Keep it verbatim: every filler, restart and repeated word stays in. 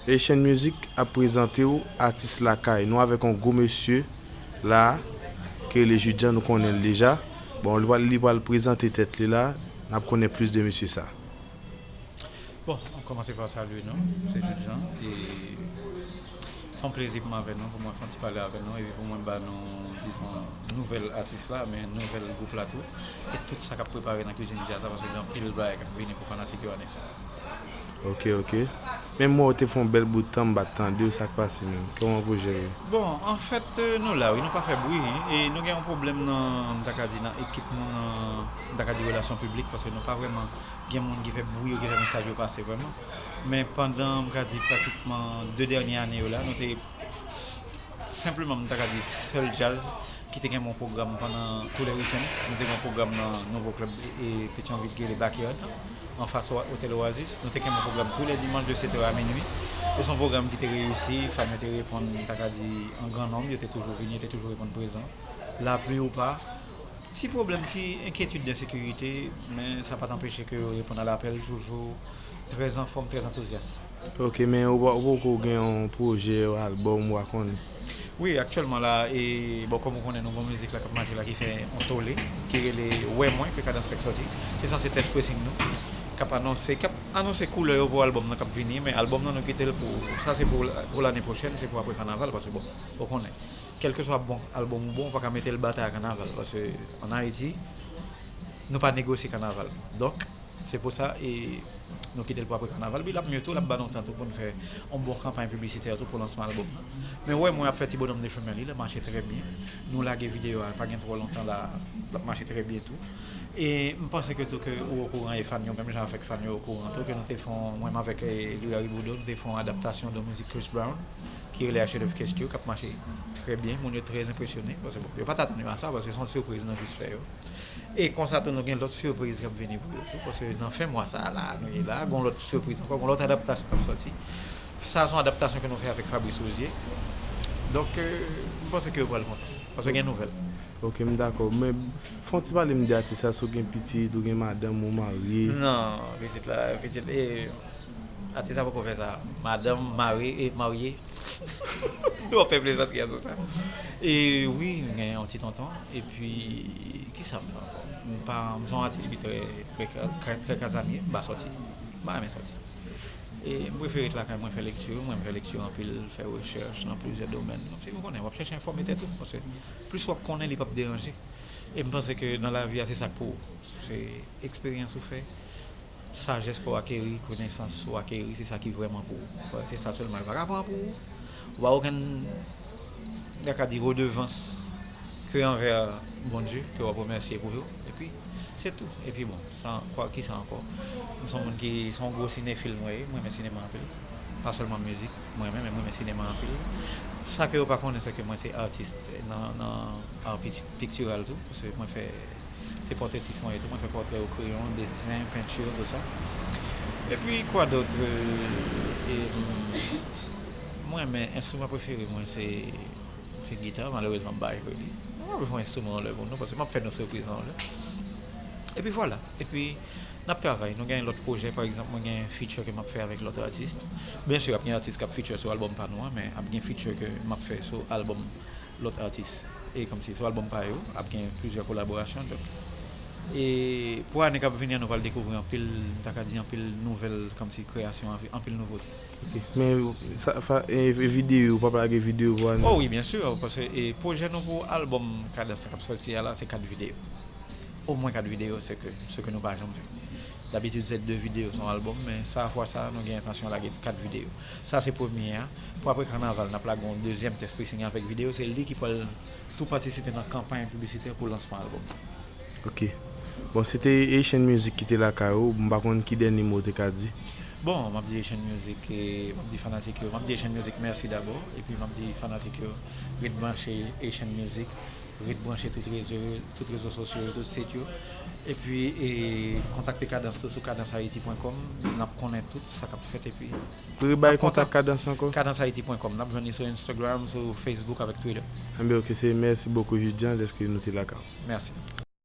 Haitian Music ap prezante w atis lakay. Nou avèk yon gwo mesye la, ki rele Judjan, nou konnen l deja. Bon, li pral, li pral prezante tèt li la, n ap konnen plis de mesye sa. Bon, mwen kòmanse pa salye nou, se Judjan, e se yon plezi pou mwen avè nou, pou mwen fè yon ti pale avè nou, epi pou mwen ba nou, dizon, nouvèl atis la, men nouvèl gwoup la tou, e tout sa k ap prepare nan Kwizin Djaz la, paske gen anpil bagay k ap vini pou fanatik yo ane sa a. Ok, ok. Men m wè w te fè yon bèl bout tan m pa t tande w, sa k pase menm? Kòman pwojè yo? Bon, anfèt, nou la wi, nou pa fè bri, e nou gen yon pwoblèm nan, m ta ka di nan ekip nou, nan, m ta ka di relasyon piblik, paske nou pa vrèman gen moun ki fè bri yo, ki fè mesaj yo pase vrèman. Men pandan, m ka di, pratikman de dènye ane yo la, nou te senpleman, m ta ka di, sèl djaz ki te gen yon pwogram pandan tou lè wikenn. Nou te gen yon pwogram nan nouvo klèb e Petyonvil ki rele Backyard, anfas Otèl Oasis. Nou te gen yon pwogram tou lè dimanch de sèt è a minui. E se yon pwogram ki te reyisi, fan yo te reponn, m ta ka di, an gran nonb, yo te toujou vini, yo te toujou reponn prezan. Lapli ou pa, ti pwoblèm, ti enkyetid de sekirite, men sa pa t anpeche ke yo reponn a lapèl, toujou trè anfòm, trè antouzyas. Ok, men ou pa- ou poko gen yon pwojè, yon albòm, ou pa konnen? Wi, aktyèlman la, e bon, kòm ou konnen, nou gon mizik la k ap mache la ki fè yon tole, ki rele Wè Mwen, ke Kadans fèk sòti. Se sanse tèst pressing nou, k ap anonse, k ap anonse koulè yo pou albòm nan k ap vini, men albòm nan nou kite l pou, sa se pou, pou lane pwochèn, se pou apre kanaval, paske bon, ou konnen. Kèlkeswa bon albòm ou bon, ou pa ka mete l batay a kanaval, paske ann Ayiti, nou pa negosye kanaval. Donk, se pou sa, e nou kite l pou apre kanaval. Epi l ap mye tou, l ap ba nou tan tou pou n fè yon bon kanpay piblisitè tou pou lansman albòm nan. Men Wè Mwen ap fè ti bonòm de chemen li, l ap mache trè byen. Nou lage videyo a pa gen twò lontan la, l ap mache trè byen tou. E m panse ke tou ke ou okouran e fan yo, menm jan avèk fan yo okouran tou, ke nou te fè yon, mwen menm avèk, e, Louis Harry Boudon, nou te fè yon adaptasyon de mizik Chris Brown, ki rele I Should Have Kissed You, k ap mache trè byen. Moun yo trè enpresyone, paske bon, yo pa t atann yo a sa, paske se yon sipriz nou jis fè yo. E konsa tou, nou gen lòt sipriz k ap vini pou yo tou, paske nan fen mwa sa a la, nou ye la, gon lòt sipriz ankò, gon lòt adaptasyon k ap sòti. Sa se yon adaptasyon ke nou fè avèk Fabrice Rosier. Donk, e, m panse ke yo pral kontan, paske gen nouvèl. Ok, m dakò. Men fè yon ti pale m de atis la, si w gen pitit, ou gen madanm, ou marye. Non, pitit la, pitit, e, atis la poko fè sa. Madanm, mari, e, marye. M twò fè plezantri a sou sa. E wi, m gen yon ti tonton. Epi, kisa m fè ankò? M pa, m se yon atis ki trè, trè, trè, trè kazamye, m pa sòti. M pa renmen sòti. E m prefere ret lakay mwen fè lekti, mwen m fè lekti anpil, fè rechèch nan plizyè domèn. Kòmsi ou konnen, w ap chèche enfòme tèt ou, paske plis w ap konnen, li p ap deranje. E m panse ke nan lavi a, se sa k pou ou. Se eksperyans ou fè, sajès ke w akeri, konesans ou akeri, se sa ki vrèman pou ou. Se sa sèlman, yo pa ka pran pou ou. Ou pa okenn, m ta ka di, redevans ke anvè Bondye, ke w ap remèsye pou yo. Epi, se tou. Epi bon, sa, kwa, kisa ankò? M se yon moun ki, se yon gwo sinefil mwen ye, mwen renmen sinema anpil. Pa sèlman mizik, mwen renmen, men mwen renmen sinema anpil. Sa ke yo pa konnen, se ke mwen se atis nan, nan ar piktiral tou, paske mwen fè, se pòtretis mwen ye tou, mwen fè pòtrè o kreyon, desen, penti, tou sa. Epi, kwa dòt? E, mwen renmen, enstriman prefere mwen se, se gita, malerezman m pa jwe li. Mwen ap jwe yon enstriman yon lè pou nou, paske m ap fè nou sipriz yon lè. Epi vwala. Epi, n ap travay, nou gen lòt pwojè, pa egzanp, mwen gen feature ke m ap fè avèk lòt atis. Byen si, ap gen atis k ap feature sou albòm pa nou an, men ap gen feature ke m ap fè sou albòm lòt atis. E kòmsi sou albòm pa yo, ap gen plizyè kolaborasyon. Donk, e pou ane k ap vini an, nou pral dekouvri anpil, m ta ka di anpil nouvèl, kòmsi kreyasyon, anpil, anpil nouvote. Ok, men sa, fa, e, videyo, w p ap lage videyo pou ane? Oh wi, byen si, paske, e, pwojè nou pou albòm Kadans sa k ap sòti a la, se kat videyo. Omwen kat videyo, se ke, se ke nou pa janm fè. Dabitid, se de videyo sou yon albòm, men sa fwa sa, nou gen entansyon lage kat videyo. Sa se premye a. Pou apre kanaval, n ap lage yon dezyèm tèst pressing avèk videyo. Se li ki pral tou patisipe nan kanpay piblisitè pou lansman albòm. Ok. Bon, se te Haitian Music ki te lakay ou. M pa konn ki dènye mo w te ka di. Bon, m ap di Haitian Music, e, m ap di fanatik yo, m ap di Haitian Music mèsi dabò, epi m ap di fanatik yo, ret branche Haitian Music, ret branche tout rezo, tout rezo sosyo yo, tout sit yo. Epi, e, kontakte Kadans tou sou kadans haiti pwen kòm, n ap konnen tout sa k ap fèt, epi Rebay kontak Kadans ankò. Kadans haiti pwen kòm, n ap jwenn li sou Instagram, sou Facebook avèk Twitter. Enben, ok, se mèsi bokou, Judjan, dèske nou te lakay ou. Mèsi.